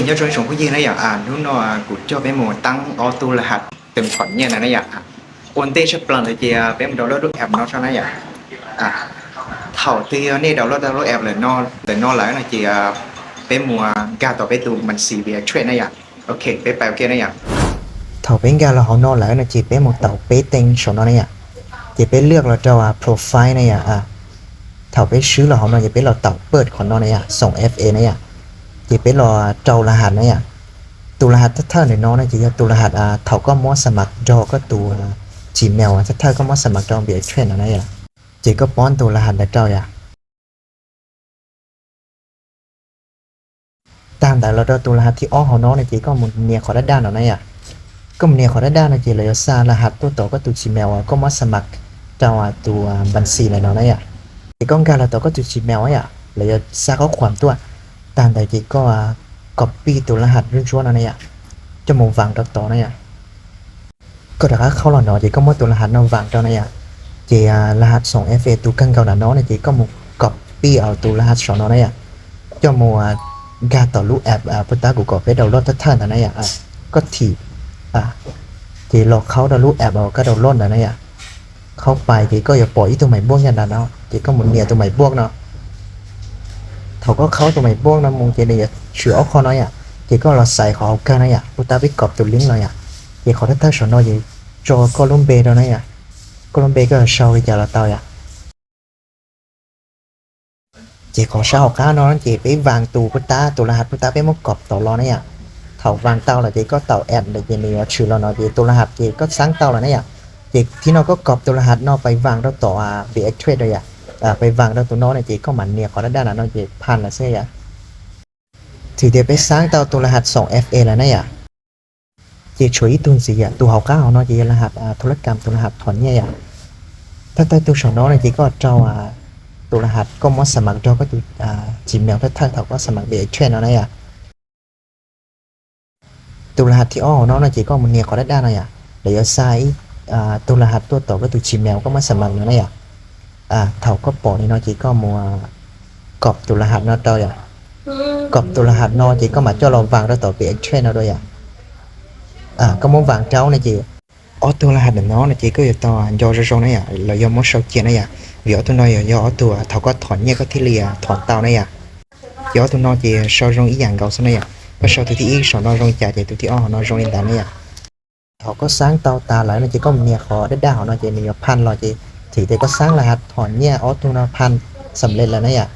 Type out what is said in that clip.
Nyob zoo ib tsoom phooj ywg na yom, hnub no kuv coj peb mus tab ob tug la has thom nyiaj na na yom. Ua ntej tshaj plaws ntawd ces peb mus download lub app no tso na yom. Thaum twg yog nej download tau lub app ntawm no lawm no ces peb mus nkag tom peb tus npam xis Bitrate na yom. Ok, peb pais ua ke na yom. Thaum peb nkag los hauv no lawm no ces peb mus taus peb teej saum no na yom. Ces peb lwaj los rau profile na yom. Thaum peb swb los hauv no ces peb los taus pawj qhov no na yom, xoom F A na yom. Ces peb los rau la has na yom. Tus la has thawj thawj ntawm no na ces yog tus la has thaum koj muab xa mas rau koj tus Gmail thawj thawj koj muab xa mas rau Bitrate no na yom. Ces koj pov tus la has ntawd rau yom. Tag ntawd los rau tus la has thib ob hauv no na ces koj mus nias qhov daj daj no na yom. Koj mus nias qhov daj daj no ces lawv yuav xa la has tuaj tom koj tus Gmail uas koj muab xa mas rau tus npam xis ntawm no na yom. Ces koj nkag los tom koj tus Gmail yom, lawv yuav xa qhov khuam tuaj. Tag ntawd ces koj copy tus la has ntsuab ntsuab no na yom, coj mus vas rau tod na yom. Koj rov qab qhaub los no ces koj muab tus la has no vas rau na yom. Ces la has xoom F A tus kawg nkaus ntawm no na ces koj mus copy tus la has saum no na yom, coj mus nkag tom lub app puag ta kuv kom peb download thawj thawj ntawd na yom. Koj thim, ces los qhaub rau lub app uas koj download ntawd na yom. Qhaub pais ces koj yuav pom ib tug maiv npuaj nyob ntawm no ces koj mus nias tus maiv npuaj no. Thaum koj qhaub tus maiv npuaj no mus ces nws yuav tshwm ob qho no yom. Ces koj los xaiv qhov hauv kawg na yom, puag ta peb copy tus link no yom. Ces qhov thawj thawj saum no ces tso koj lub npe rau na yom. Koj lub npe koj yuav sau li cas los tau yom. Ces qhov sab hauv qab no ces peb vas tus puag ta, tus la has puag ta peb muab copy tod los na yom. Thaum vas tau lawm ces koj taus add ntawd ces nws yuav tshwm los no ces tus la has ces koj xaab tau lawm na yom. Ces thib no koj copy tus la has no pais vas rau tom Bitrate yom. Pais vas rau tus no na ces koj mam nias qhov daj daj no ces phaj lawm xwb yom. Thim tias peb xaab tau tus la has xoom F A lawm na yom. Ces tshuav ib tug ntxiv yom, tus hauv qab hauv no ces yog la has thu lab kam, tus la has thom nyiaj yom. Thawj thawj tug saum no na ces koj rau tus la has koj muab xa mas rau koj tus Gmail thawj thawj thaum koj xa mas Bitrate no na yom. Tus la has thib ob hauv no no ces koj mus nias qhov daj daj no yom, lawv yuav xa ib tug la has tuaj tom koj tus Gmail koj muab xa mas no na yom. Thaum koj pom li no ces koj mus copy tus la has no rau yom. Copy tus la has no ces koj mam coj los vas rau tom Bitrate no dua yom. Koj muab vas rau no ces ob tug la has ntawm no no ces koj yuav tau nco zoo zoo na yom, los yog muab sau cia na yom, vim ob tug no yog, yog ob tug thaum koj thom nyiaj koj thiaj li thom tau na yom. Ces ob tug no ces sau zoo ib yam nkaus xwb na yom, koj sau tus thib ib saum no zoo li cas ces tus thib ob hauv no zoo li ntawd na yom. Thaum koj xaab tau tas lawm no ces koj mus nias qhov daj daj hauv no ces nws yuav phaj los ces thim tias koj xaab la has thom nyiaj ob tug no phaj xam lej lawm na yom.